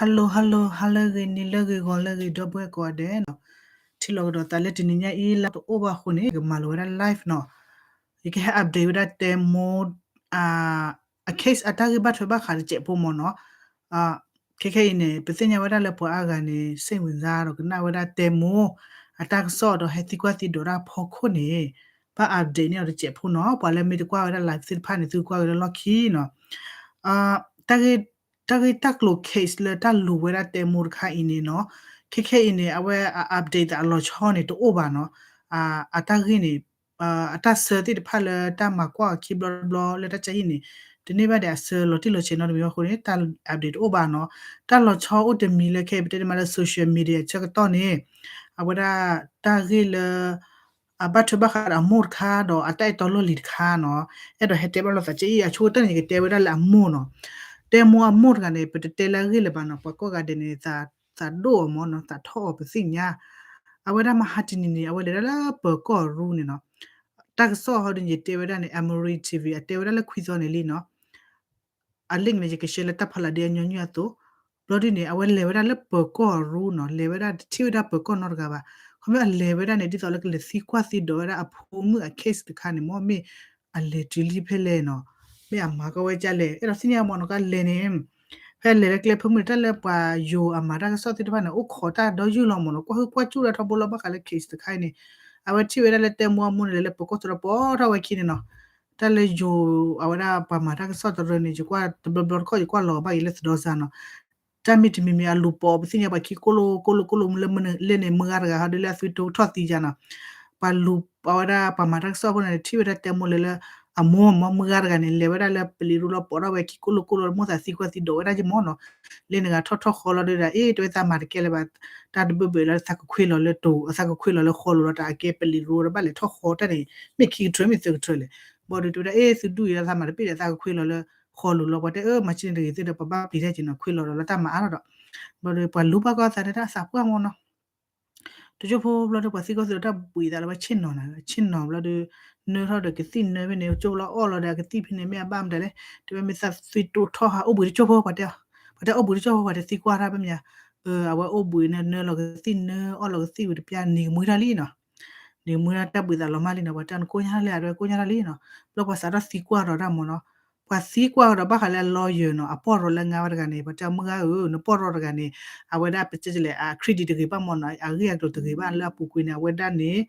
Hello hello ဟါလၢအဂ့ၤ နံၤလၢအဂ့ၤ ဂီၤလၢအဂ့ၤ ဒီပုၢ်ဝဲၢ်ကိးဂၤဒဲးနီၤ, ထံၣ်လိာ်ကဒီးသးလၢတနံၤညါအံၤ လၢတအိၣ်ဘၣ်အဃိန့ၣ် ယကမၤလိာ်ဝဲဒၣ် live နီၤ, ယကဟဲ update ဝဲဒၣ်တဲမိၢ် အ case အတၢ်ဂ့ၢ်ဘၣ်ထွဲဘၣ်ဃးတစဲးဖိမ့ၢ်နီၤ, ခဲခဲအံၤန့ၣ် ပသ့ၣ်ညါဝဲဒၣ်လၢပှၤအါဂၤန့ၣ် စိတ်ဝင်စား ဒီးကနၣ်ဝဲဒၣ်တဲမိၢ် အတၢ်ကစီၣ်ဒီးဟဲသံကွၢ်သံဒိးတၢ်အဖီခိၣ်န့ၣ် ဘၣ် update န့ၢ်အီၤတစဲးဖိနီၤ, ပှၤလၢမ့ၢ်တကွၢ်ဝဲဒၣ် live သ့ၣ်တဖၣ်န့ၣ် သုကွၢ်က့ၤလၢလီၢ်ခံနီၤ, တၢ်ဂ့ၢ်တၢ်ကျိၤ case လၢတၢ်လူၤဝဲဒၣ်တဲမိၢ်တခါအံၤန့ၣ်နီၤ, ခဲခဲအံၤန့ၣ် အဝဲအ update သးအလီၤဆီန့ၣ်တအိၣ်ဘၣ်နီၤ, အတၢ်ဂ့ၢ်န့ၣ် အတၢ်ဆၢသ့ၣ်တဖၣ်လၢတၢ်မၤကွၢ်အခံဘျီတဘျီလၢတၢ်ဆါဟံၣ်န့ၣ် တန့ၢ်ဘၣ်ဒီးအဆၢလီၤတံၢ်လီၤဆဲးနီတမံၤအဃိန့ၣ် တၢ် update တအိၣ်ဘၣ်နီၤ, တၢ်လီၤဆီအိၣ်တမံၤလၢခဲအံၤ ပတဲတမံၤလၢ social media ဆၢကတီၢ်န့ၣ် အဝဲဒၣ်တၢ်ဂ့ၢ်လၢ အဘၣ်ထွဲဘၣ်ဃးဒီးအမိၢ်တခါဒီးအတၢ်အဲၣ်တီလီၢ်လံၤတခါနီၤ, အဲၣ်ဒိးဟဲတဲဘၣ်လိာ်သးကဲအံၤ အဆိကတၢၢ်န့ၣ် ယကတဲဝဲဒၣ်လၢအမိၢ်နီၤ, တဲမိၢ်အမိၢ်တဂၤန့ၣ် ပတတဲလၢအဂ့ၢ်လၢၤဘၣ်နီၤ, ပှၤကိးဂၤဒဲးန့ၣ် သးဒိၣ်အီၤမ့ၢ်နီၤ, သးထီၣ်အီၤပသ့ၣ်ညါ, အဝဲဒၣ်မဟါတနံၤန့ၣ် အဝဲလဲၤဒၣ်လၢပၢၤကီၢ်ရူန့ၣ်နီၤ, တၢ်ကစီၣ်ဟီဒ်န့ၣ် ယတဲဝဲဒၣ်န့ၣ် Emory TV အတဲဝဲဒၣ်လၢခွံသီန့ၣ်လံနီၤ အ link န့ၣ် ယက share လၢတၢ်ဖီလာ်ဒ်အညီနုၢ်အသိး, ဘျီဒ်န့ၣ် အဝဲလဲၤဝဲဒၣ်လၢပၢၤကီၢ်ရူနီၤ, လဲၤဝဲဒၣ်တထံၣ်ဝဲဒၣ်ပၢၤကီၢ်နီတဂၤဘၣ်, ခီဖျိအလဲၤဝဲဒၣ်န့ၣ် ဒ်သိးလၢကလဲၤသံကွၢ်သံဒိးဝဲဒၣ်အဖိမုၣ်အ case တခါန့ၣ်မ့ၢ် မ့ၢ်အလဲၤတုၤလံဖဲလဲၣ်နီၤ, မ့ၢ်အမၤကီဝဲဒ်လဲၣ်, အဲၣ်ဒိးသ့ၣ်ညါမ့ၢ်နီၤ ကလဲၤန့ၣ် ဖဲလဲၤလၢကျဲဖိမုၣ်န့ၣ် တၢ်လၢပှၤယိၤအမၤတၢ်ကစီၣ်သ့ၣ်တဖၣ်န့ၣ် အိၣ်ခိးတၢ်ဒီယုၢ်လီၤမ့ၢ်နီၤ, ကွၢ်ဟုၣ်ကွၢ်စူၣ်ဒၣ်ထီဘိလီၤ ဘၣ်ဃးလၢ case တခါအံၤန့ၣ်, အဝဲထံၣ်ဝဲဒၣ်လၢတဲမိၢ်အမိၢ်န့ၣ် လဲၤလၢပၢၤကီၢ်သိးဒီးပိာ်ထီၣ်ဝဲခံန့ၣ်နီၤ, တၢ်လၢယိၤ အဝဲဒၣ်ပှၤမၤတၢ်ကစီၣ်တရၢန့ၣ် ယကွၢ်တဘျီဘျီတခီၣ် ယကွၢ်လီၤဘၣ်အံၤလၢသဒီစါနီၤ, တၢ်မ့ၢ်တမံၤမံၤအလူၤပိာ် ပသ့ၣ်ညါပှၤခံကိၣ်လိာ်ကိၣ်လိာ်ကိၣ်လိာ်မူလၢမနုၤလဲၣ်န့ၣ် မုၢ်ဂၤတဂၤဟီဒ်လၢအသုတိထီၣ်သံယါနီၤ, ပှၤလူၤ အဝဲဒၣ်ပှၤမၤတၢ်ကစီၣ်ဖိန့ၣ် ထံၣ်ဝဲဒၣ်တဲမိၢ်လၢလၢ အမိၢ်မ့ၢ်မုၢ်ဂၤတဂၤန့ၣ် လဲၤဝဲဒၣ်လၢပလံၤရူလီၤပိာ်ထီၣ်ဝဲခံကိၣ်လိာ်ကိၣ်လိာ် မိၢ်သးသံကွၢ်သံဒိးဝဲဒၣ်က့မ့ၢ်နီၤ, လၢနဂၤထီၣ်ထီၣ်ဃီလီၤဒုးဒၣ် အ့ တဲဝဲသးမၤတကဲလၢၤဘၣ်, တၢ်တဘၣ်ဘၣ်လၢသးကခွ့လီၤလၢတိၤ သးကခွ့လီၤလၢဃီလိၤလီၤ တၢ်အကဲပလံၤရူဒီးဘၣ်လဲၤထီၣ်ဃီတၢ်န့ၣ် မ့ၢ်ခံကထြၢမ့ၢ်သၢကထြၢလဲၣ်, ဘၣ်ဒီးတဲဝဲဒၣ် အ့ သုဒူၣ်အံၤလၢသးမၤတဘၣ်ဒီး သးကခွ့လီၤလၢဃီလိၤလီၤ, ပှၤတဲအၢ မၤစ့န့ၣ်တဂ့ၤသ့ၣ်ဒီး ပှၤဘၣ်ပျံၤတၢ်က့နီၤ ခွ့လီၤဒီးလၢတၢ်မၤအါထီၣ်ဒီး, ဘၣ်ဒီးပှၤလူၤဘၣ်ကီသးန့ၣ် တၢ်သးပှၢ်မ့ၢ်နီၤ တကၠိဖိဘျီဒီး ပှၤသံကွၢ်သံဒိးတၢ်ဘှံးသးလၢပှၤဆ့ၣ်နီၤနၤ ဆ့ၣ်နီၤဘျီဒီး နၢထီၣ်ဒီးကသံၣ်နၢဖဲန့ၣ် ကၠိဖိလီၤအီၣ်လီၤဒီးကသံၣ်ဖဲန့ၣ် မ့ၢ်အဘၣ်မတၤလဲၣ် တဲဝဲမ့ၢ်သးသံတိၢ်ထီၣ်ဟးအိၣ်ဘှံးတကၠိဖိ ပှၤတဲအီၤ, ပှၤတဲအိၣ်ဘှံးတကၠိဖိ ပှၤတဲသံကွၢ်တၢ်ဖဲမ့ၢ်ဧါ, အဝဲအိၣ်ဘှံးန့ၣ် နၢလီၤကသံၣ်နၢအီၣ်လီၤကသံၣ်ဝံၤတပျၢ် နံၤကမှံထီၣ်လံနီၤ, နံၤကမှံထီၣ်တၢ်ဘှံးသးလီၤမၢ်လံနီၤ ပှၤတဲနကိၢ်ညါထီၣ်လံ အတဲကိၢ်ညါထီၣ်လံနီၤ, ဘျီပှၤစးထီၣ်သံကွၢ်ဒီးတၢ်မ့ၢ်နီၤ ပှၤသံကွၢ်ဒီးဘၣ်ဃးလၢအ lawyer နီၤ အပီၢ်ရီလၢအငါဝဲတဂၤန့ၣ် ပှၤတဲမုၢ်ဂၤဧၢ နပီၢ်ရီတဂၤန့ၣ် အဝဲဒၣ်ပကဲလၢအ credit တဂ့ၤဘၣ်မ့ၢ်နီၤ အဂ့ၢ်အကျိၤတဂ့ၤဘၣ်လၢအပူၤကွံာ်န့ၣ် အဝဲဒၣ်န့ၣ်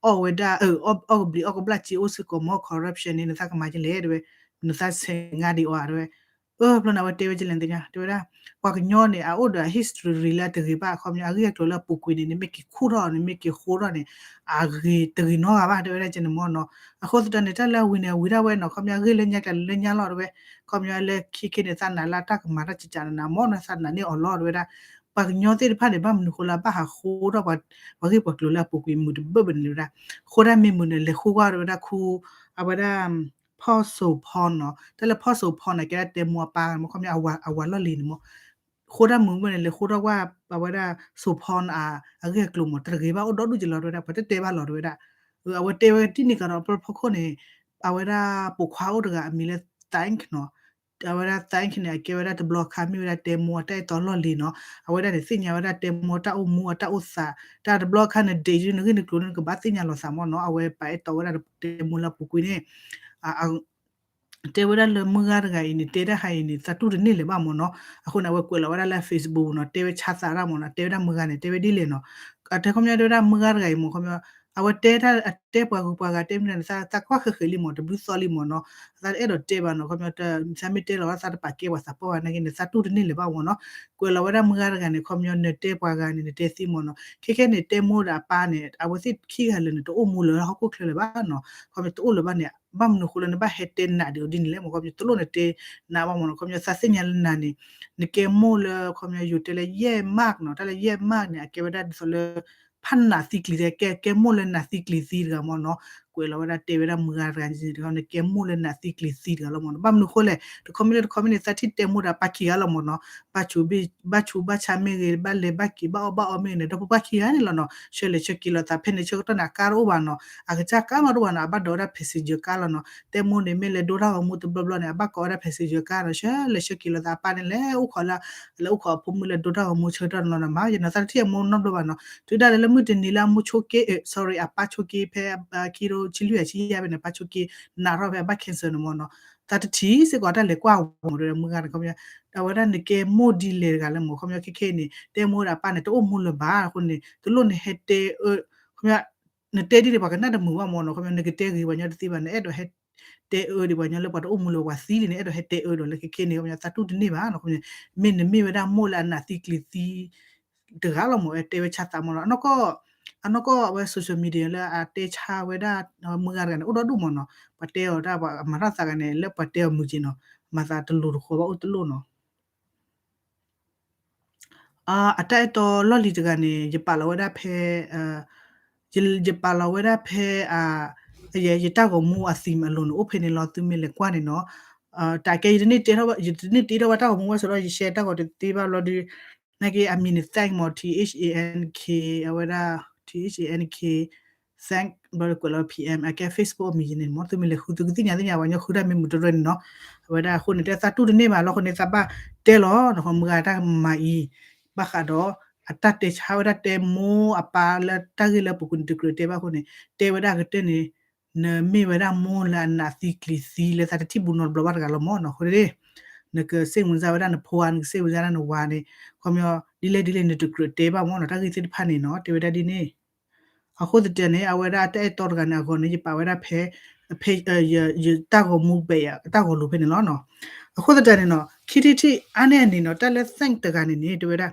အီၣ်ဝဲဒၣ် အီၣ်ကဘျံးအီၣ်ကဘျၣ်စ့အိၣ်စ့ၢ်ကီးမ့ၢ် corruption န့ၣ် နသးကမၤကလဲၣ် တဲဝဲ နသးဆဲးငါဒံးအီၤ တဲဝဲ အၢ ဘျီန့ၣ် အဝဲတဲဝဲကလဲၣ်သ့ၣ်ညါ တဲဝဲဒၣ် ပှၤကညီန့ၣ် အအိၣ်ဒီး history လၢအတဂ့ၤဘၣ် အခီပညီ အဂ့ၢ်အကျိၤလၢအပူၤကွံာ်န့ၣ် နမ့ၢ်က့ၤခူၣ်ထီၣ် နမ့ၢ်က့ၤဃိထီၣ်န့ၣ် အဂ့ၤတဂ့ၤနီတဂၤဘၣ် တဲဝဲဒၣ်ကဲန့ၣ်မ့ၢ်နီၤ အဃိသတးန့ၣ် တၢ်လၢအဝံၤန့ၣ် အဝံၤဒၣ်ဝဲနီၤ ခီပညီ အဂ့ၢ်လၢညါကျဲလၢညါလီၤ တဲဝဲ ခီပညီလၢခံခ့န့ၣ် သးနာ်လၢတၢ်ကမၤတၢ်ကကးနၤမ့ၢ်နီၤ သးနာ်န့ၢ်အီၤလီၤ တဲဝဲဒၣ် ပှၤကညီသ့ၣ်တဖၣ်န့ၣ် ဘၣ်မနုၤဃိလၢအဘၣ်ဟးဃိထီၣ် ပှၤဂ့ၢ်ပှၤကျိၤလၢအပူၤကွံာ်မုာ်တဘၣ်ဘၣ်န့ၣ် တဲဝဲဒၣ် ဃိဒၣ်မ့ၢ်မုာ်န့ၣ် လဲၤဃိကွၢ် တဲဝဲဒၣ်ခူ အဝဲဒၣ် ဖီၣ်စိၤဖီနီၤ တၢ်လၢဖီၣ်စိၤဖီန့ၣ် ကဲဒၣ်တဲမိၢ်အပၢ် ခီပညီ အဝၤလီၢ်လံၤန့ၣ်မ့ၢ် ဃိဒၣ်မုာ်ဘၣ်န့ၣ် လဲၤဃိထီၣ်ကွၢ် အဝဲဒၣ်စိၤဖီအဂ့ၢ်အကျိၤမ့ၢ် တဂ့ၤဘၣ် အိၣ်ဒီဒူၣ်က့ၤလီၤ တဲဝဲဒၣ် ပှၤတတဲဘၣ်လီၤ တဲဝဲဒၣ် အဝဲတဲဝဲဒ်န့ၣ်ကဒီး ဖီခိၣ်န့ၣ် အဝဲဒၣ်ပိာ်ခွါအိၣ်တဂၤအမံၤလၢ Thank နီၤ အဝဲဒၣ် Thank န့ၣ် အကဲဝဲဒၣ်တဘျီခါ မ့ၢ်ဝဲဒၣ်တဲမိၢ်အတၢ်အဲၣ်တီလီၢ်လံၤနီၤ အဝဲဒၣ်န့ၣ် သ့ၣ်ညါဝဲဒၣ်တဲမိၢ်တၢ်အိၣ်မူအတၢ်အိၣ်သး တၢ်တဘျီခါန့ၣ် ဒ့း နဂ့ၢ်နကျိၤန့ၣ် နကဘၣ်သ့ၣ်ညါလီၤသးမ့ၢ်နီၤ အဝဲပာ်အဲၣ်တီဝဲဒၣ်တဲမိၢ်လၢအပူၤကွံာ်န့ၣ် တဲဝဲဒၣ်လၢမုၢ်ဂၤတဂၤအံၤန့ၣ် တဲတၢ်ဟးအံၤန့ၣ် သးတူၢ်တန့ၢ်လၢၤဘၣ်မ့ၢ်နီၤ အဃိန့ၣ် အဝဲကွဲးလီၤဝဲဒၣ်လၢ Facebook နီၤ တဲဝဲဆါသးတၢ်မ့ၢ်နီၤ တဲဝဲဒၣ်မုၢ်ဂၤန့ၣ် တဲဝဲဒ်လဲၣ်နီၤ အတဲခီပညီတဲဝဲဒၣ်မုၢ်ဂၤတဂၤအံၤမ့ၢ်ခီပညီ အဝဲတဲတၢ်တဲပှၤဂုၤပှၤဂၤတဲမနုၤန့ၣ် သးကွၢ်ဃဲးဃဲးလံမ့ၢ် တဘျုးသီလံမ့ၢ်နီၤ သးတအဲၣ်ဒိးတဲဘၣ်နီၤ ခီပညီ သးမ့ၢ်တဲလီၤသးတပာ်ကဲပှၤသးပှၢ်ဘၣ်နာ်က့န့ၣ် သးတူၢ်တန့ၢ်လၢၤဘၣ်မ့ၢ်နီၤ ကွဲးလီၤဝဲဒၣ်မုၢ်ဂၤတဂၤန့ၣ် ခီပညီနတဲပှၤဂၤန့ၣ် နတဲသ့မ့ၢ်နီၤ ခဲခဲန့ၣ် တဲမိၢ်ဒီးအပၢ်န့ၣ် အဝဲသ့ၣ်ခံဂၤလၢာ်န့ၣ် တအိၣ်မူလၢဟီၣ်ခိၣ်ချၢလၢၤဘၣ်နီၤ ခီပညီတအိၣ်လၢၤဘၣ်န့ၣ် ဘၣ်မနုၤဃိလၢနဘၣ်ဟဲတဲနးဒံးအီၤဒ်န့ၣ်လဲၣ်မ့ၢ် ခီပညီတလိၣ်နတဲနးဘၣ်မ့ၢ်နီၤ ခီပညီသးသ့ၣ်ညါလၢနၤန့ၣ် နကဲမိၢ်လၢ ခီပညီယိၤတဲလၢ ယဲၢ်မးနီၤ တၢ်လၢယဲၢ်မးန့ၣ် အကဲဝဲဒၣ်ဒ်သိးလၢ ဖးနးသံကျံၤသ့ ကဲ ကဲမိၢ်လၢနးသံကျံၤသံတဂၤမ့ၢ်နီၤ ကွဲးလီၤဝဲဒၣ်တဲဝဲဒၣ်မုၢ်ဂၤတဂၤန့ၣ် နကဲမိၢ်လၢနးသံကျံၤသံတဂၤလီၤမ့ၢ်နီၤ. ဘၣ်မနုၤအဃိလဲၣ် တခီမ့ၢ်လၢတခီမ့ၢ်န့ၣ် သးထံၣ်တဲမိၢ်ဒီးအပၢ်ခံဂၤလီၤမ့ၢ်နီၤ. ဘၣ်ဆူးဘၣ်ဆါမ့ၢ်ဂ့ၤ ဘၣ်လဲၤဘၣ်က့ၤ ဘၣ်အီၣ်ဘၣ်အီမ့ၢ်ဂ့ၤန့ၣ် ဒီဖိပၢ်ခံဂၤန့ၣ်လီၤနီၤ. ဆှၢလဲၤဆှၢက့ၤလိာ်သး ဖဲန့ၣ်ဆၢကတီၢ်န့ၣ် အကါတအိၣ်ဘၣ်နီၤ. အကစၢ်ကါမးတအိၣ်ဘၣ်နီၤ အဘၣ်ဒိးဝဲဒၣ် passenger ကါလီၤနီၤ. တဲမိၢ်န့ၣ် မ့ၢ်လဲၤဒိတၢ်ဂီၤမူတဘျီဘျီန့ၣ် အဘၣ်ကိးဝဲဒၣ် passenger ကါနီၤ. ဆှၢလဲၤဆှၢက့ၤလိာ်သး အပၢ်န့ၣ်လဲၤအိၣ်ခိးလၢ လဲၤအိၣ်ခိးအဖိမုၣ်လၢဒိတၢ်ဂီၤမူဆၢကတီၢ်န့ၣ်လီၤနီၤ. မၤယနီၤ သးတထံၣ်အမိၢ်နီတဘျီဘၣ်နီၤ. တုၤဒၣ်လဲာ်လၢမုၢ်တနံၤလၢအမိၢ်ဆိက့ sorry အပၢ်ဆိက့ ဖဲခံကထိဆံလွံၢ်ဆံယဲၢ်ဖဲန့ၣ် ပၢ်ဆိက့ နးထီၣ်ဖဲအဘၣ် cancer န့ၣ်မ့ၢ်နီၤ. သးတထံၣ်စ့ၢ်ကီးတၢ်လဲၤကွၢ်ဝဲမ့ၢ်ဒီးမုၢ်ဂၤန့ၣ် ခီပညီ အဝဲဒၣ်နကဲမိၢ်ဒ်လဲၣ်တဂၤလၢမ့ၢ် ခီပညီခဲခဲအံၤန့ၣ် တဲမိၢ်ဒီးအပၢ်န့ၣ် တအိၣ်မူလၢၤဘၣ်အဃိန့ၣ် တလိၣ်နဟဲတဲအၢ ခီပညီ နတဲဒ်န့ၣ် ပှၤကနၣ်တမုာ်ဘၣ်မ့ၢ်နီၤ. ခီပညီ နကတဲဂ့ၤပှၤညီတသ့ဘၣ် နအဲၣ်ဒိးဟဲတဲအၢဒ်ပှၤညီလၢပှၤတအိၣ်မူလၢၤ ပှၤသံလံန့ၣ် အဲၣ်ဒိးဟဲတဲအၢဒီးလၢခဲခဲန့ၣ် ခီပညီ သးတူၢ်တန့ၢ်ဘၣ်နီၤ. ခီပညီ မ့ၢ်နမ့ၢ်ဝဲဒၣ်မိၢ်လၢအနးသံကျံၤသံ တဂၤလီၤမ့ၢ် ဝဲတဲဝဲဆါသးမ့ၢ်နီၤ. အနီၢ်ကီၢ် အနီၢ်ကီၢ်ဝဲ social media လၢအတဲဆါဝဲဒၣ် မုၢ်ဂၤတဂၤန့ၣ် အိၣ်ဒီဒူၣ်မ့ၢ်နီၤ. ပှၤတဲအီၤတၢ် ပှၤမၤထီၣ်သးဂၤန့ၣ် လၢပှၤတဲအီၤမုာ်က့ၤနီၤ. မၤသးတလိၤတဃီဘၣ်အိၣ်တလိၣ်နီၤ. အတၢ်အဲၣ်တီလီၢ်လံၤတဂၤန့ၣ် ယပာ်လီၤဝဲဒၣ်ဖဲ ယပာ်လီၤဝဲဒၣ်ဖဲ ယတၢ်ဂီၤမူအသံးအလိၤန့ၣ် အိၣ်ဖဲန့ၣ်လီၤ သုမ့ၢ်လဲၤကွၢ်န့ၣ်နီၤ. တၢ်ကဲ ယတန့ၢ်တ့ထီၣ်ဘၣ် ယတန့ၢ်တ့ထီၣ်ဘၣ်တၢ်ဂီၤမူဝဲဆိုတော့ ယshareတၢ်ဂီၤတသ့ဘၣ်ဘျီဒီး နာ်က့အမံၤန့ၣ် Thank မ့ၢ် T H A N K အဝဲဒၣ် T H A N K Thank ဘျီဒီးကွဲးလီၤ P M အကဲ Facebook အမံၤယန့ၣ်မ့ၢ် သုမ့ၢ်လဲၤဃု သုကသ့ၣ်ညါသ့ၣ်ညါ ပှၤကညီဃုတၢ်မ့ၢ်မုာ်တရၢန့ၣ်နီၤ. အဝဲဒၣ်အဃိန့ၣ် တဲသးတူၢ်တန့ၢ်ဘၣ်လီၤ အဃိန့ၣ် သးဘၣ်တဲလီၤ နဃီမုၢ်ဂၤတၢ်မၤအံၤ ဘၣ်ဃးဒီး အတၢ်တဲဆါဝဲဒၣ်တဲမိၢ်အပၢ်လၢတၢ်ဂ့ၢ်လၢပူၤကွံာ်န့ၣ် တကြၢးတဲဘၣ်အဃိန့ၣ် တဲဝဲဒၣ်အကတၢၢ်န့ၣ် နမ့ၢ်ဝဲဒၣ်မိၢ်လၢအနးသံကျံၤသံလၢသးတထံၣ်ဘူးနီတဘျီဘၣ်တဂၤလီၤမ့ၢ်နီၤ. အဃိန့ၣ် နကစ့ၣ်ဝင်စားဝဲဒၣ်နဖိဧါ နကစ့ၣ်ဝင်စားဒၣ်နဝၤန့ၣ် ခီပညီ ဒ်လဲၣ်ဒ်လဲၣ် နတကြၢးတဲဘၣ်မ့ၢ်နီၤ တၢ်ဂ့ၢ်သ့ၣ်တဖၣ်န့ၣ်နီၤ တဲဝဲဒၣ်ဒ်န့ၣ်. အဃိသတးန့ၣ် အဝဲဒၣ်တၢ်အဲၣ်တီတဂၤန့ၣ် အဂီၢ်န့ၣ် ယပာ်ဝဲဒၣ်ဖဲ ဖဲ ယတၢ်ဂီၤမူဘဲၣ်ယတၢ်ဂီၤလိၤဖဲန့ၣ်လီၤနီၤ. အဃိသတးန့ၣ်နီၤ ခံထံၣ်ထံၣ်အါန့ၢ်အန့ၣ်နီၤ တၢ်လၢ thank တဂၤန့ၣ်န့ၣ် တဲဝဲဒၣ်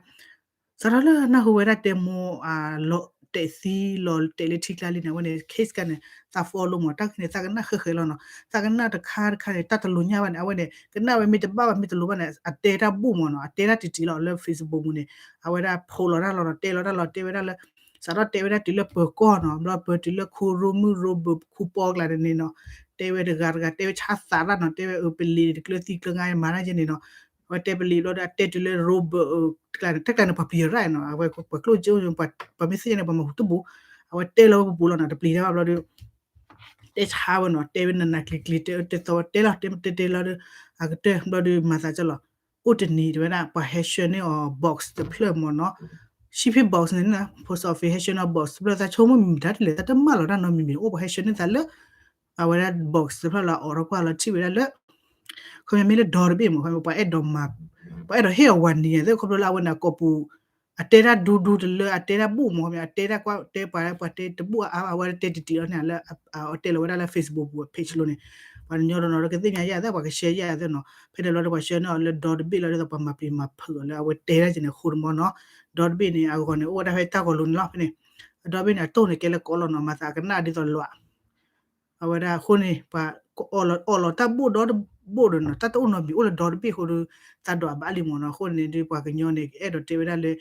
စးထီၣ်လၢနၢ်ဟူဝဲဒၣ်တဲမိၢ် လီၤတဲာ်သံလီၤတဲာ်လၢထံကျါလံန့ၣ် အဝဲန့ၣ် case ကါန့ၣ် သး follow မ့ၢ် တၢ်ဂ့ၢ်န့ၣ် သးကနၣ်ဃဲဃဲလီၤနီၤ. သးကနၣ်တခါတခါန့ၣ် တၢ်တလိၤညါဘၣ်န့ၣ် အဝဲန့ၣ် ကနၣ်ဝဲမ့ၢ်တဘၣ်ဘၣ်မ့ၢ်တလိၤဘၣ်န့ၣ် အတဲတၢ်ဘူၣ်မ့ၢ်နီၤ အတဲတၢ်တံၢ်တံၢ်လီၤလၢ Facebook ပူၤန့ၣ် အဝဲဒၣ် post လီၤတၢ်လီၤနီၤ တဲလီၤတၢ်လီၤ တဲဝဲဒၣ်လၢ စးထီၣ်တဲဝဲဒၣ်တုၤလၢပၢၤကီၢ်နီၤ ဘျီပၢၤတုၤလၢခိရိမုၣ် Robert ခိပီကျါန့ၣ်န့ၣ်နီၤ တဲဝဲတဂၤတဂၤ တဲဝဲဆါသးတၢ်နီၤ တဲဝဲအပလံၤန့ၣ် တကျၢၤသံကျၢၤငါမၤတၢ်ကဲန့ၣ်နီၤ အဝဲတဲပလံၤဘျီဒီး အတဲတုၤလၢ Robert တကျါန့ၣ် တၢ်ကျါန့ၣ် ပှၤပယီၤရၣ်နီၤ အဝဲပှၤကျိၣ်ကၠိ ပှၤမ့ၢ်သ့ၣ်ညါန့ၣ် ပှၤမၤဟူတဘိ အဝဲတဲလီၤဝဲပပူၤလီၤနီၤ တပျံၤတၢ်ဘၣ်ဘျီဒီး တဲဆါဝဲနီၤ တဲဝဲနနးကျံၤကျံၤ တဲအၢတဲသီဝဲ တဲလီၤ တဲတဲတဲလီၤဒီး အကတၢၢ်ဘျီဒီး မၤသးကၢ်လီၤ အိၣ်တနံၤတဲဝဲဒၣ် ပှၤဟဲဆှၢန့ၢ်အီၤ box တဖျၢၣ်မ့ၢ်နီၤ Shipping box န့ၣ်နီၤ post office ဟဲဆှၢန့ၢ်အီၤ box တဖျၢၣ် သးဆိကမိၣ်မံၤမံၤတၢ်တလဲၣ် တၢ်တမၢလီၤတၢ်နီတမံၤမံၤ အိၣ်ပှၤဟဲဆှၢန့ၢ်သးလၢ အဝဲဒၣ် box တဖျၢၣ်လၢအအိးထီၣ်ကွၢ်လီၤထံၣ်ဝဲဒၣ်လၢ ခီပညီမ့ၢ်လၢဒီတဘ့ၣ်မ့ၢ် ခီပညီပှၤအဲၣ်ဒိးမၤ ပှၤအဲၣ်ဒိးဟ့ၣ်အီၤဝၤနံၤသ့ၣ် ခီဖျိလၢအဝဲန့ၣ်အကိာ်ပူၤ အတဲတၢ်ဒူဒူတလၢ အတဲတၢ်ဘူၣ်မ့ၢ် ခီပညီ အတဲတၢ်ကွၢ်တဲပှၤ ပှၤတဲတဘူၣ်အါ အဝဲတဲတံၢ်တံၢ်လီၤန့ၣ် လၢအတဲလီၤဝဲဒၣ်လၢ Facebook ပူၤ page လိၤန့ၣ် ပှၤကညီတနီၤဒီးကသ့ၣ်ညါယၤသ့ၣ် ပှၤက share ယၤသ့ၣ်နီၤ ဖဲန့ၣ်ဘျီဒီးပှၤဆှၢန့ၢ်အီၤလၢဒီတဘ့ၣ်လီၤ ဒ်သိးပှၤမၤပျံၤမၤဖုးအီၤလၢအဝဲတဲတၢ်ကဲန့ၣ်အဃိတမ့ၢ်နီၤ ဒီတဘ့ၣ်န့ၣ် အဂီၢ်န့ၣ် အိၣ်ဝဲဒၣ်ဖဲတၢ်ဂီၤလိၤန့ၣ်လီၤ ဖဲန့ၣ် အဒီဘ့ၣ်န့ၣ် အတိၢ်န့ၣ်ကဲလၢကိးလီၤနီၤ မၤသးအကနၣ်ဒ်သိးလီၤ အဝဲဒၣ်အဃိန့ၣ် ပှၤအီၣ်လီၤတၢ်ဘိၣ်ဒီတဘိၣ်ဒီးနီၤ တၢ်တအိၣ်နီတမံၤအိၣ်လၢဒီတဘ့ၣ်အဃိဒီး သးဒိးအဘၣ်လံမ့ၢ်နီၤ အဃိန့ၣ်ဒီးပှၤကညီန့ၣ် အဲၣ်ဒိးတဲဝဲဒၣ်လၢ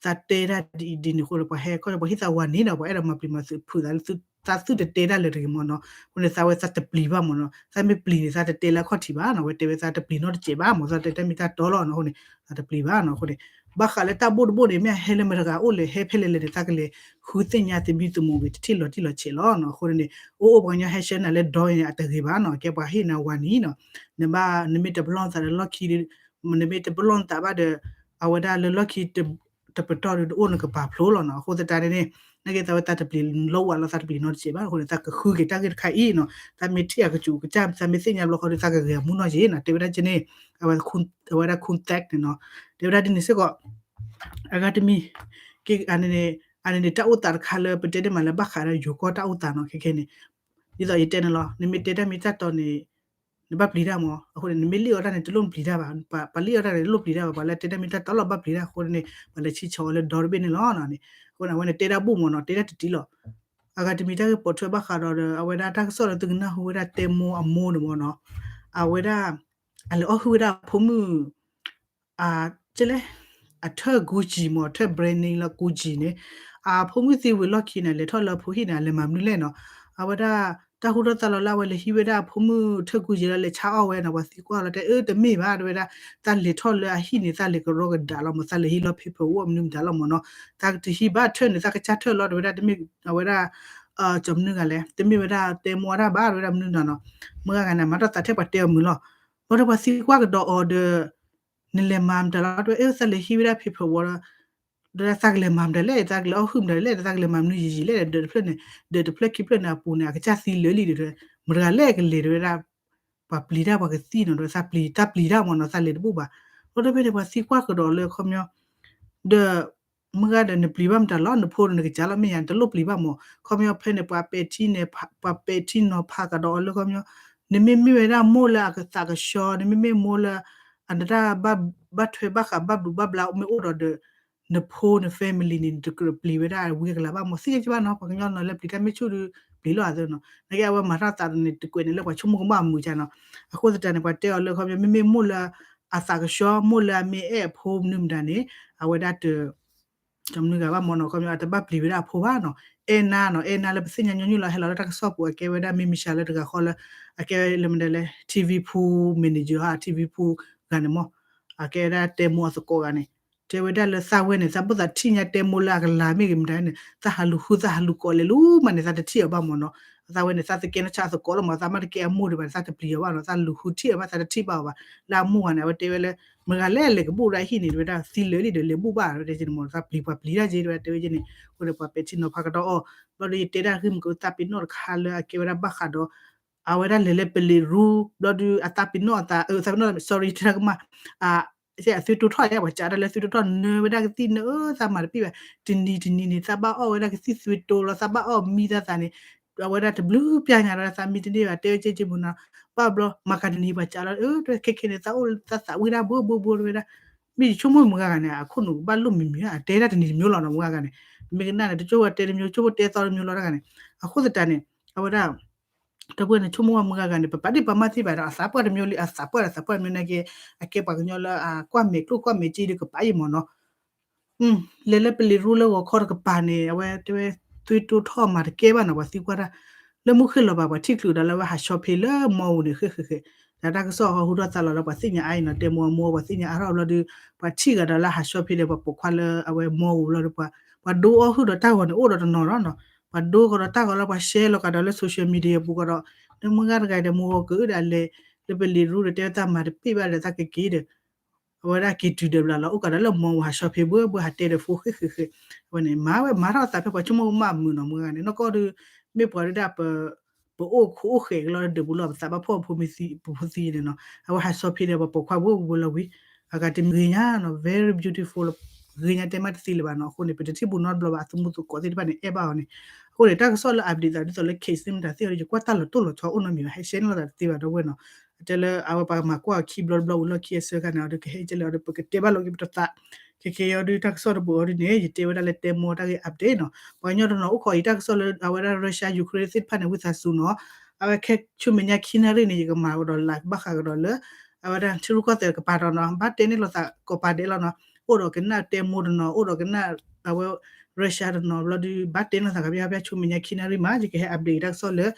သးတဲတၢ်ဒ်အံၤဒ်န့ၣ်အဃိဒီး ပှၤဟဲခီ ပှၤဟ့ၣ်သးဝၤန့ၣ်ဒီး ပှၤအဲၣ်ဒိးမၤပျံၤမၤဖုးသးလၢ သးသုတတဲတၢ်လၢၤတဂ့ၤမ့ၢ်နီၤ အဃိန့ၣ် သးဝဲသးတပျံၤဘၣ်မ့ၢ်နီၤ သးမ့ၢ်ပျံၤန့ၣ် သးတတဲလၢအခီၣ်ထံးဘၣ်နီၤ အဝဲတဲဝဲသးတပျံၤနီတစဲးဘၣ်မ့ၢ် သးတဲတၢ်မ့ၢ်တၢ်တီလီၤနီၤ အဃိန့ၣ် သးတပျံၤဘၣ်နီၤ အဃိန့ၣ် ဘၣ်ဃးလၢတၢ်ဘိၣ်တဘိၣ်န့ၣ် မ့ၢ်အဟဲလၢမတၤတဂၤအိၣ်လဲၣ် ဟဲဖဲလဲၣ်လဲၣ်န့ၣ် သးကလဲၤဃုသ့ၣ်ညါသမံသမိးဂ့ၤ တထံၣ်လီၤတံၢ်လီၤဆဲးလီၤနီၤ အဃိန့ၣ် အိၣ်အိၣ်ပှၤကညီဟဲဆှၢနၤလၢဒီန့ၣ် အတဂ့ၤဘၣ်နီၤ ကဲပှၤဟ့ၣ်နၤဝၤန့ၣ်နီၤ နဘၣ် နမ့ၢ်တပလီၢ်သးလၢလီၢ်ခံ နမ့ၢ်တပလီၢ်သးဘၣ်ဒီး အဝဲဒၣ်လၢလီၢ်ခံ တပတီၢ်ဒီး တအိၣ်နကပာ်ဖျိလီၤနီၤ အဃိသတးန့ၣ်န့ၣ် နာ်က့သးဝဲသးတပျံၤလီၤဝဲလီၤ သးတပျံၤနီတစဲးဘၣ် အဃိန့ၣ် သးကဃုက့ၤတၢ်ဂ့ၢ်တခါအံၤနီၤ သးမ့ၢ်ထံၣ်အကစူၤကစၢ် သးမ့ၢ်သ့ၣ်ညါဘျီဃီဒီး သးကဂဲၤအမူနီၢ်ယ့ၤနီၤ တဲဝဲဒၣ်ကန့ၣ် အဝဲဒၣ် contact န့ၣ်နီၤ တဲဝဲဒၣ်ဒ်န့ၣ်စ့ၢ်ကီး အဂၤတမံၤ က့ အန့ၣ်န့ၣ် အန့ၣ်န့ၣ် တၢ်အိၣ်သးတခါလၢပတဲန့ၢ်မးလၢဘၣ်ဃးဒီးယိၤကီၢ်တၢ်အိၣ်သးနီၤ ခဲခဲန့ၣ် ဒ်သိးယတဲန့ၣ်လီၤ နမ့ၢ်တဲတၢ်မ့ၢ်တၢ်တီန့ၣ် နဘၣ်ပျံၤတၢ်မ့ၢ် အဃိန့ၣ် နမ့ၢ်လံၣ်အီၣ်တၢ်န့ၣ် တလိၣ်ပျံၤတၢ်ဘၣ် ပှၤလံၣ်အီၣ်တၢ်န့ၣ် တလိၣ်ပျံၤတၢ်ဘၣ် ပှၤလၢတဲတၢ်မ့ၢ်တၢ်တီလီၤဘၣ်ပျံၤတၢ် အဃိန့ၣ် ပှၤလဲၤဆံၣ်ဆီအီၤလၢဒီတဘ့ၣ်န့ၣ်လီၤန့ၣ် အဃိန့ၣ် အဝဲန့ၣ်တဲတၢ်ဘူၣ်မ့ၢ်နီၤ တဲတၢ်တတံၢ်လီၤ အဂၤတမံၤတၢ်ဂ့ၢ်ပိာ်ထွဲဘၣ်ဃးဒီးဒီး အဝဲဒၣ်တၢ်ကစီၣ်လၢသုကနၢ်ဟူဝဲဒၣ်တဲမိၢ်အမိၢ်န့ၣ်မ့ၢ်နီၤ အဝဲဒၣ် အလဲၤအီၣ်ဟုၣ်ဝဲဒၣ်အဖိမုၣ် ကလဲၣ် အထၢၣ် Gucci မ့ၢ် အထၢၣ် brand name လၢ Gucci န့ၣ် အဖိမုၣ်သံဝံၤလီၢ်ခံန့ၣ် လဲၤထီၣ်လၢအဖိဟံၣ်န့ၣ် အလဲၤမၤမနုၤလဲၣ်နီၤ အဝဲဒၣ် တၢ်ဟူထီၣ်သါလီၤလၢအဝဲလဲၤဟံးဝဲဒၣ်အဖိမုၣ်ထၢၣ်ကူယဲလီၤ လဲၤဆါအီၣ်ဝဲနီၤ ပှၤသံကွၢ်လီၤတဲ အၢ တမ့ၢ်ဘၣ် တဲဝဲဒၣ် သးလဲၤထီၣ်လၢအဟံၣ်န့ၣ် သးလဲၤကရီကဒါလီၤ မ့ၢ်သးလဲၤဟံးလီၤ paperwork မနုၤမတၤလီၤမ့ၢ်နီၤ သးကတဟံးဘၣ်ထၢၣ်န့ၣ် သးကစၢ်ထၢၣ်လီၤ တဲဝဲဒၣ် တမ့ၢ်အဝဲဒၣ် ကၠီမနုၤဂၤလဲၣ် တမ့ၢ်ဝဲဒၣ်တဲမိၢ်အတၢ်ဘၣ် တဲဝဲဒၣ်မနုၤနီၤနီၤ မုၢ်ဂၤဂၤန့ၣ် မၤထီၣ်သးထဲပှၤတဲအီၤမုာ်လီၤ ဘၣ်ဒီးပှၤသံကွၢ်ကဒီးအီၤဒီး နလဲၤမၤမတၤလီၤ တဲဝဲ အၢ သးလဲၤဟံးဝဲဒၣ် paperwork ဒီးသးကလဲၤမၤမတၤလဲၣ် သးကလဲၤအီၣ်ဟုၣ်မတၤလဲၣ် သးကလဲၤမၤမနုၤယံာ်ယံာ်လဲၣ် ဒၢးတဖျၢၣ်န့ၣ် ဒၢးတဖျၢၣ်ခံဖျၢၣ်န့ၣ် အပူၤန့ၣ် အကစၢ်သံလၢာ်လံဒီး မတၤဂၤလဲၣ်ကလဲၤ တဲဝဲဒၣ် ပှၤပျံၤတၢ်ပှၤကသံနီၤ တဲဝဲ သးပျံၤတၢ်ပျံၤတၢ်မ့ၢ်နီၤ သးလဲၤတဘူၣ်ဘၣ် ဘၣ်ဒီးဖဲန့ၣ် ပှၤသံကွၢ်ကဒီးလၢခီပညီ ဒီး မုၢ်ဂၤဒီးနပျံၤဘၣ်မတၤလီၤ နဖိဒီးနကစၢ်လီၤ မ့ၢ်ယၤ နတလိၣ်ပျံၤဘၣ်မ့ၢ် ခီပညီဖဲန့ၣ် ပှၤပဲာ်ထံန့ၣ် ပှၤပဲာ်ထံနီၤဖးကဒီးအီၤလၢခီပညီ နမ့မ့ၢ်ဝဲဒၣ်မိၢ်လၢအသးကဆှီ နမ့မ့ၢ်မိၢ်လၢ အနတၢ်ဘၣ်ထွဲဘၣ်ဃးဘၣ်ဘျုးဘၣ်ဘျါမ့ၢ်အိၣ်ဒီးဒီး နဖိန family န့ၣ် နတကြၢးပျံၤဝဲဒၣ်ဝံၤကလၤဘၣ်မ့ၢ် သ့ၣ်ညါကဘၣ်နီၤ ပှၤကညီနီၤလၢပျံၤတၢ်မ့ၢ်ဆူၣ်ဒီး ပျံၤလီၤအသးနီၤ နကဲအဝဲမၤထီၣ်သးန့ၣ် တကွဲးန့ၣ်လၢပှၤဆိကမိၣ်ကမၣ်အမုာ်ကနီၤ အဃိသတးန့ၣ် ပှၤတဲအီၤလၢခီပညီ မ့မ့ၢ်မိၢ်လၢ အသးကဆှီ မိၢ်လၢအမ့ၢ်အဲၣ်အဖိမနုၤမတၤန့ၣ် အဝဲဒၣ်တ ကမနုၤဂၤဘၣ်မ့ၢ်နီၤ ခီပညီ အတဘၣ်ပျံၤဝဲဒၣ်အဖိဘၣ်နီၤ အဲၣ်နါနီၤ အဲၣ်နါလၢပသ့ၣ်ညါညီနုၢ်လီၤ ဟဲလီၤလၢတၢ်ကစီၣ်ပူၤ အကဲဝဲဒၣ်မ့ၢ်မံၤစှၤလၢတဂၤဃီလၢ အကဲဝဲလၢမနုၤလဲၣ် ထံဝံဖိ manager ဟါ ထံဝံဖိဂၤန့ၣ်မ့ၢ် အကဲဝဲဒၣ်တဲမိၢ်အသကိးဂၤန့ၣ် တဲဝဲဒၣ်လၢသးဝဲန့ၣ် သးဘၣ်သးထံၣ်ညါတဲမိၢ်လၢအကလၤမ့ၢ်ဂ့ၤမတၤန့ၣ် သးဟးလူၤဃုသးဟးလူၤကိးလဲၤလူၤမးန့ၣ် သးတထံၣ်အီၤဘၣ်မ့ၢ်နီၤ သးဝဲန့ၣ် သးတကဲနီၢ်ဆါအသကိးလီၤမး သးမ့ၢ်တကဲအမိၢ်ဒံးဘၣ်န့ၣ် သးတပျံၤအီၤဘၣ်နီၤ သးလူၤဃုထံၣ်အီၤဘၣ် သးတထံၣ်ဘၣ်အီၤဘၣ် လၢအမိၢ်ဂၤန့ၣ် အဝဲတဲဝဲလၢ မုၢ်ဂၤလဲၣ်လဲၤကဘူၣ်ဒၣ်ဟံၣ်န့ၣ် တဲဝဲဒၣ်သံလၢာ်လံဒီးလဲၤဘူၣ်ဘၣ် တဲက့န့ၣ်မ့ၢ် သးပျံၤပှၤပျံၤတၢ်က့ တဲဝဲဒၣ်တဲဝဲက့န့ၣ် အဃိန့ၣ် ပှၤပဲာ်ထံနီၤဖးကဒီးအီၤ ဘျီဒီးယတဲဒၣ်ဂ့ၢ်မုၢ်ကသးပ့ၤနီၣ်တခါလၢအကဲဝဲဒၣ်ဘၣ်ဃးဒီး အဝဲဒၣ်လဲၤလၢပလံၤရူ ဘျီဒီးအသးပ့ၤနီၣ်အသး အသးပ့ၤနီၣ် sorry တဲဒၣ်ကမၣ် အသွံၣ်တိထီၣ်ယါ ပှၤစးတၢ်လၢသွံၣ်တိထီၣ်နၢဝဲဒၣ်ကသံၣ်နၢအၢ သးမၤတပ့ၢ်ဘၣ် တနံၤတနံၤန့ၣ် သးဘၣ်အီၣ်ဝဲဒၣ်ကသံၣ်သွံၣ်တိလီၤ သးဘၣ်အီၣ်မံသးသးန့ၣ် အဝဲဒၣ်တဘျုးပျၢ်ညါဒီးသးမံတန့ၢ်ဘၣ် တဲဝဲက့က့မုၢ်နီၤ ဘၣ်ဘျီ မၤကၤတနံၤပှၤစးလီၤ အၢ တဲခဲခဲန့ၣ် သးအိၣ်သးသးဝံၣ်ဒၣ်ဘိဘိဘိတဲဝဲဒၣ် မ့ၢ်ယဆိကမိၣ်မုၢ်ဂၤဂၤန့ၣ် အခိၣ်နူာ်ကဘၣ်လိၣ်မံၤမံၤ အတဲဒၣ်တနံၤတမျိုးလီၤနီၤ မုၢ်ဂၤဂၤန့ၣ် မ့ၢ်ကနၣ်န့ၣ် တကၠိဝဲတဲတမျိုး ကၠိဖိတဲသီတမျိုးလီၤတဂၤန့ၣ် အဃိသတးန့ၣ် အဝဲဒၣ် တပှဲၤန့ၣ် ဆိကမိၣ်ဝဲမုၢ်ဂၤဂၤန့ၣ် ပပာ်ဒံးပာ်မၣ်သ့ဘၣ်ဒီး အသးပှၢ်တမျိုးလံ အသးပှၢ်ဒီးသးပှၢ်တမျိုးန့ၣ်က့ အကဲပှၤကညီလၢ ကွၢ်မဲာ်ကျိၣ်ကွၢ်မဲာ်က့ဒီးကပာ်အံၤမ့ၢ်နီၤ လဲၤလၢပလံၤရူလၢဂီၤခီတကပၤန့ၣ် အဝဲတဲဝဲ သွံၣ်တိထီၣ်မၤတကဲဘၣ်နီၤ ပှၤသံကွၢ်တၢ် လၢမုၢ်ဃ့ၢ်လီၤဘၣ် ပှၤထံၣ်ချုးဒီးလၢအဝဲဟးဆီဖ့လၢမီၢ်အူန့ၣ် ဃ့ၢ်ဃ့ၢ်ဃ့ၢ် ဒီးတၢ်ကစီၣ်ဟီဟူထီၣ်သါလီၤလၢပှၤသ့ၣ်ညါအါအံၤနီၤ တဲမိၢ်အမိၢ်ပှၤသ့ၣ်ညါအါထီၣ်ဘျီဒီး ပှၤထံၣ်ဂၤဒီးလၢဟးဆီဖ့ဒီးပှၤပိာ်ခွါလၢအဝဲမီၢ်အူဘျီဒီး ပှၤဒိအီၣ်ဟုၣ်ဒီးတၢ်ဂီၤန့ၣ်အိၣ်ဒီးတနီၤနီၤ ပှၤဒိဃီဒီးတၢ်ဂီၤလၢပှၤရှဲလီၤကဒီးလၢ social media ပူၤဃီဒီး လၢမုၢ်ဂၤတဂၤဒီးမိၢ်ဂီၤကအုၣ်ဒီးအလဲၤ လၢပလံၤရူဒီးတဲဝဲသးမၤတပ့ၢ်ဘၣ်ဒီးသးကက့ၤဒီး အဝဲဒၣ်က့ၤတုၤဒီးဘျီလီၤ အိၣ်ကဒီးလၢမီၢ်ဝဲဟးဆီဖ့ဘှၢဘှၢဟးတဲဒီးဖိဃ့ၢ်ဃ့ၢ်ဃ့ၢ် အဝဲန့ၣ် မၤဝဲမၤထီၣ်အသးဖဲပှၤဆိကမိၣ်ကမၣ်မုာ်နီၤ မုၢ်ဂၤန့ၣ် နီၢ်ကီၢ်ဒီး မ့ၢ်ပှၤဒုးဒၣ်ပ ပအိၣ်ခိးအိၣ်ဃဲးကလီၤဒၢးပူၤလီၤ ပသးဘၣ်ဖှီၣ်ဖိမ့ၢ်သံ ပဖိသံန့ၣ်နီၤ အဝဲဟးဆီဖ့ဒီးပှၤပိာ်ခွါဘှၢဘှၢလီၤဝံၤ အဂၤတမံၤဂ့ၤညါနီၤ very beautiful လီၤ ဂ့ၤညါတဲမးတသ့လၢၤဘၣ်နီၤ အဃိန့ၣ် ပတထံၣ်ဘူးနီတဘျီဘၣ် အသမူသကိးသ့ၣ်တဖၣ်န့ၣ် အဲၣ်ဘၣ်အီၤန့ၣ် အဃိန့ၣ် တၢ်ကစီၣ်လၢ update သးဒ်သိးလၢ case သ့ၣ်မတၤသ့ၣ်အီၤ ယကွၢ်တၢ်လီၤတိၢ်လီၤဆီအိၣ်နီတမံၤဘၣ် ဟဲရှဲန့ၣ်လိာ်သးတသ့ဘၣ်ဒီပုၢ်ဝဲၢ်နီၤ တဲလၢအဝဲပှၤမၤကွၢ်အီၤခံဘျီတဘျီဝံၤလီၢ်ခံအဆၢခါန့ၣ် အီၤဒီးကဟဲကဲလၢအီၤဒီး ပကတဲဘၣ်လီၤက့ၤပတသး ခဲကဲအီၤဒုးတၢ်ကစီၣ်တဘိအီၤဒုးန့ၣ် ယတဲဝဲဒၣ်လၢတဲမိၢ်တၢ်ဂ့ၢ် update နီၤ ပှၤကညီတနီၤအိၣ်ခိးအံၤတၢ်ကစီၣ်လၢအဝဲဒၣ် Russia Ukraine သ့ၣ်တဖၣ်န့ၣ် ဝံသးစူၤနီၤ အဝဲခဲဆူမဲာ်ညါခံနၣ်ရံၣ်န့ၣ် ယကမၤကဒီး live ဘၣ်ဃးကဒီးလၢ အဝဲဒၣ်ထံရူၢ်ကီၢ်သဲးကပၤဒီးနီၤ ဘၣ်တဲန့ၢ်လိာ်သးကိးပၤဒဲးလီၤနီၤ အိၣ်ဒီးကနၣ်တဲမိၢ်တနီၤ အိၣ်ဒီးကနၣ် အဝဲ Russia တနီၤဘျီဒုး ဘၣ်တဲန့ၢ်လိာ်သးကပျၢ်ကပျၢ်ဆူမဲာ်ညါခံနၣ်ရံၣ်မး ယကဟဲ update တၢ်ကစီၣ်လၢ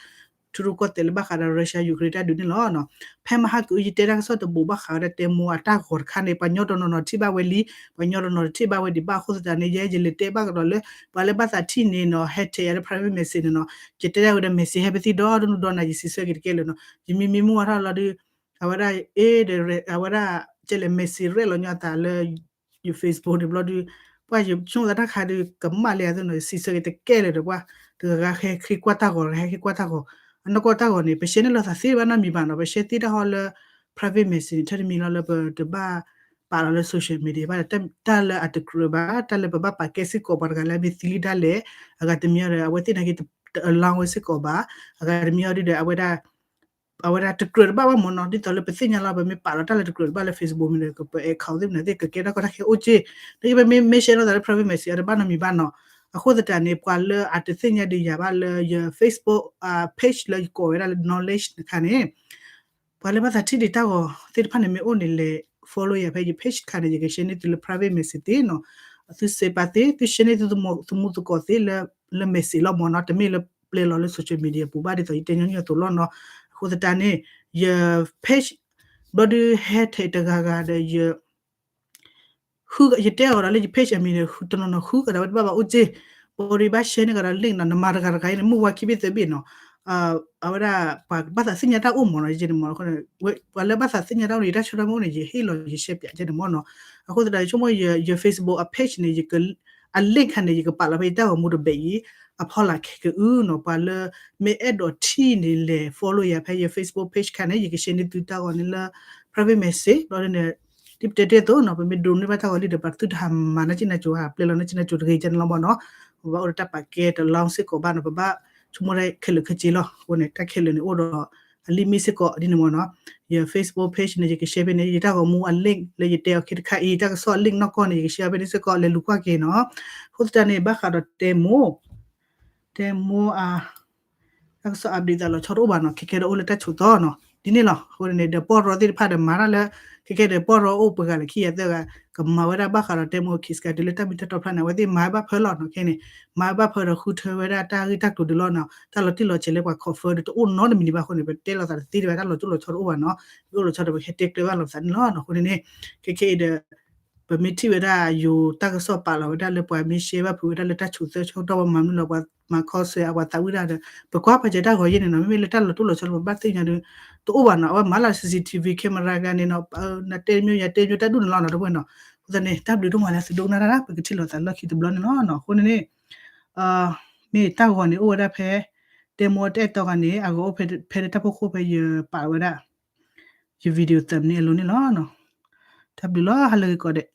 ထံရူၢ်ကီၢ်သဲးလၢဘၣ်ဃးဒီး Russia Ukraine တၢ်ဒုးန့ၣ်လီၤ. ဖဲမဟါကအု ယတဲတၢ်ကစီၣ်တဘိးဘၣ်ဃးဝဲဒၣ်တဲမိၢ်အတၢ်ဂီၤတခါန့ၣ် ပှၤကညီတနီၤနီၤထံၣ်ဘၣ်ဝဲလံ, ပှၤကညီတနီၤတထံၣ်ဘၣ်ဝဲဒံးဘၣ်အဃိသတးန့ၣ် ယဲယလဲၤတဲဘၣ်ကဒီးလၢ ပှၤလၢဘၣ်သးထံၣ်န့ၣ်နီၤ ဟဲထဲးယၤလၢ private message န့ၣ်နီၤ ယတဲဒၣ်ဝဲဒီး message ဟဲဖဲသံဒီဒိၣ်နုၢ်ဒီနၤ ယစံးဆၢက့ၤတကဲလၢာ်နီၤ ယမံမံမုၢ်ဝါထီၣ်လီၤဒုး အဝဲဒၣ်အ့ၣ်ဒီး အဝဲဒၣ်ကဲလဲၣ် message ရဲၣ်လီၤညီအသးလၢ ယ Facebook န့ၣ်ဘျီဒုး ပှၤယဆိကမိၣ်သးတၢ်ခါဒုး ကမၣ်လၢအသိးနီၤ စံးဆၢက့ၤတကဲလၢာ်ဒီးပှၤ တဂၤဂၤဟဲဃ့ကွၢ်တၢ်ဂီၤ တဂၤဟဲဃ့ကွၢ်တၢ်ဂီၤ အနီၢ်ကီၢ်တၢ်ဂီၤန့ၣ် ပရှဲန့ၢ်လိာ်သးသ့ဘၣ်နီတမံၤဘၣ်နီၤ ပရှဲသ့တၢ်ဟီလၢ private message န့ၣ် ထဲတမံၤလီၤလၢပတဘၣ်ပာ်လီၤလၢ social media ဘၣ် တၢ်လၢအတကြၢးဘၣ် တၢ်လၢပဘၣ်ပာ်ကဲစ့ၢ်ကီးပှၤတဂၤလၢအမ့ၢ်သံလံဒၣ်လဲာ် အဂၤတမံၤအီၤဒီး အဝဲသ့ၣ်နာ်က့ တအလီဝဲစ့ၢ်ကီးဘၣ် အဂၤတမံၤအီၤဒုးဒီး အဝဲဒၣ် အဝဲဒၣ်တကြၢးတဘၣ်ဘၣ်မ့ၢ်နီၤ ဒ်သိးလၢပသ့ၣ်ညါလီၤ ပမ့ၢ်ပာ်လီၤတၢ်လၢတကြၢးတဘၣ်လၢ Facebook မ့ၢ်ဒီး ပ account သ့ၣ်မနုၤသ့ၣ် ကကဲထီၣ်ကီတၢ်ခဲအိၣ်က့ၢ် နကပမ့ၢ် မ့ၢ်ရှဲလိာ်သးလၢ private message အတဘၣ်နီတမံၤဘၣ်နီၤ အဃိသတးန့ၣ် ပှၤလၢအတသ့ၣ်ညါဒံးယၤဘၣ်လၢယ Facebook page လၢယကိးဝဲဒၣ်လၢ knowledge တခါန့ၣ် ပှၤလၢဘၣ်သးထံၣ်ဒံးတၢ်ဂီၤသ့ၣ်တဖၣ်န့ၣ် မ့ၢ်အိၣ်န့ၣ်လဲၤ follow ယၤဖဲယ page တခါန့ၣ် ယကရှဲန့ၢ်သုလၢ private message သ့နီၤ သုစဲးပာ်သ့ သုရှဲန့ၢ်သုသမူသကိးသ့လၢ message လီၤမ့ၢ်နီၤ တမ့ၢ်လၢ ပျဲလီၤလၢ social media ပူၤဘၣ်ဒ်သိးယတဲညီနုၢ်အသိးလီၤနီၤ. အဃိသတးန့ၣ် ယ page ဘျီဒုး hashtag တဂၤဂၤဒီး ယ ဃု ယတဲအီၤဒီးလၢယ page အမံၤန့ၣ် တနီၤနီၤဃုကဒီးဝဲတဘၣ်ဘၣ်အိၣ်က့ၢ်, ပှၤဒ်ဘၣ် share န့ၢ်ကဒီး link နီၤ, နမၤတဂၤတဂၤအံၤန့ၣ် မုၢ်ဝါခံဘ့ၣ်သၢဘ့ၣ်နီၤ, အဝဲဒၣ်ပှၤကဘၣ်သးသ့ၣ်ညါတၢ်အိၣ်မးနီၤ, ယဲန့ၣ်မး, ပှၤလၢဘၣ်သးသ့ၣ်ညါတၢ်အိၣ်န့ၣ် ယတၢ်ဆၢတၢ်မုၢ်အိၣ်န့ၣ် ယဟ့ၣ်လီၤယ share ပၠး ယဲန့ၣ်မးနီၤ. အဃိသတး ဆိကမိၣ်ယ Facebook အ page န့ၣ် အ link ခါန့ၣ် ယကပာ်လီၤဖဲယတၢ်ဂီၤမူတဘ့ၣ်အံၤ အဖီလာ်ခဲကအုနီၤ, ပှၤလၢ မ့ၢ်အဲၣ်ဒိးထံၣ်န့ၣ် လဲၤ follow ယၤဖဲယ Facebook page ခါန့ၣ် ယက share န့ၢ်သုတၢ်ဂီၤန့ၣ်လၢ private message ဘျီဒ်န့ၣ် ဒ်ပတဲတ့ၢ်အသိးနီၤ, ပမ့ၢ်ဒိးန့ၢ်ဘၣ်တၢ်ဂီၤလံဒီး ပှၤသုတဟးမၤနၢ်က့နၢ်ကၠိၤဧါ, ပျဲလီၤနၢ်က့နၢ်ကၠိၤတဂ့ၤကဲန့ၣ်လီၤမးနီၤ. ပဘၣ်အိၣ်ဒီးတၢ်ပာ်ကဲတလီစ့ၢ်ကီးဘၣ်နီၤ, ပဘၣ်ဆိကမိၣ်ဒၣ်ခဲလၢာ်ခဲဆ့လီၤ. အဃိန့ၣ် တၢ်ခဲလၢာ်န့ၣ်အိၣ်ဒီး အ limit စ့ၢ်ကီးဒ်န့ၣ်မးနီၤ. ယ Facebook page န့ၣ် ယက share ဖဲန့ၣ် ယတၢ်ဂီၤမူအ link လၢယတဲအီၤခဲတခါအံၤ တၢ်ကစီၣ်အ link နီၢ်ကီၢ်န့ၣ် ယက share ဖဲန့ၣ်စ့ၢ်ကီး လဲၤလူၤကွၢ်က့ၤနီၤ. အဃိသတးန့ၣ် ဘၣ်ဃးဒီးတဲမိၢ် တဲမိၢ်အ တၢ်ကစီၣ် update သးလီၤဆီတအိၣ်ဘၣ်နီၤ, ခဲကဲဒီးအိၣ်လၢတၢ်ဆိးသီနီၤ, ဒ်န့ၣ်လီၤ. အဃိန့ၣ် ဒီးပီၢ်ရီသ့ၣ်တဖၣ်ဒီးမၤတၢ်လၢ ခဲကဲဒီးပီၢ်ရီအိၣ်ပှဲၤဂၤလဲၣ် ခံဂၤသၢဂၤ ကမၤဝဲဒၣ်ဘၣ်ဃးဒီးတဲမိၢ် case ကၤဒုးလၢတၢ်မ့ၢ်တၢ်တီဖျါန့ၣ် အဝဲသ့ၣ်မၤဝဲဘၣ်ဖၢလီၤနီၤ. ခဲန့ၣ် မၤဝဲဘၣ်ဖၢဒီးဃုထၢဝဲဒၣ်တၢ်ဂ့ၢ်တၢ်ကျိၤဒုးလီၤနီၤ, တၢ်လီၤတံၢ်လီၤဆဲးလၢပှၤ confirm ဒီးတအိၣ်နီတမံၤဒံးဘၣ်အဃိန့ၣ် ပတဲလိာ်သးတသ့ဒံးဘၣ်, တၢ်လီၤတံၢ်လီၤဆီတအိၣ်ဘၣ်နီၤ, မ့ၢ်အိၣ်လီၤဆီဒီးပဟဲတဲကျၢၤဘၣ်လိာ်ပသးန့ၣ်လီၤ. အဃိန့ၣ်န့ၣ် ခဲကဲအံၤဒီး ပမ့ၢ်ထံၣ်ဝဲဒၣ်ယိၤတၢ်ကစီၣ်ပာ်လီၤဝဲဒၣ်လၢပှၤမ့ၢ် share ဘၣ်ဖုးဝဲဒၣ်လၢတၢ်ဆိးသၢဆိဒီးပှၤမၤမနုၤလီၤ ပှၤမၤခီဆၢ ပှၤသးဝံၣ်ဒၣ်ဒီး ပကွၢ်ပာ်စၢၤတၢ်ဂီၤယဲၢ်န့ၣ်နီၤ, မ့မ့ၢ်လၢတၢ်လီၤတံၢ်လီၤဆီလၢပဘၣ်သ့ၣ်ညါဒီး တအိၣ်ဘၣ်နီၤ, အဝဲမၤလၢ CCTV camera ဂၤန့ၣ်နီၤ, နတဲတမံၤ ယတဲတမံၤတၢ်ဒူၣ်န့ၣ်လီၤနီၤ တဝဲနီၤ. အဃိသတးန့ၣ် တၢ်ဘျုးဒိၣ်မးလၢသုဒိကနၣ်တၢ် ပကထံၣ်လိာ်သးလၢခံတဘျီန့ၣ်လီၤနီၤ. အဃိန့ၣ်န့ၣ် မ့ၢ်တၢ်ဂီၤန့ၣ်အိၣ်ဝဲဒၣ်ဖဲ တဲမိၢ်တအဲၣ်တီဂၤန့ၣ် အဂီၤအိၣ်ဖဲလၢတၢ်ဖီခိၣ်ဖဲယပာ်ဝဲဒၣ် ယ video သၢမံးနံးအလိၤန့ၣ်လီၤ. တၢ်ဘျုးလီၤ ဟါလၢဂ့ၤကိးဂၤဒဲး.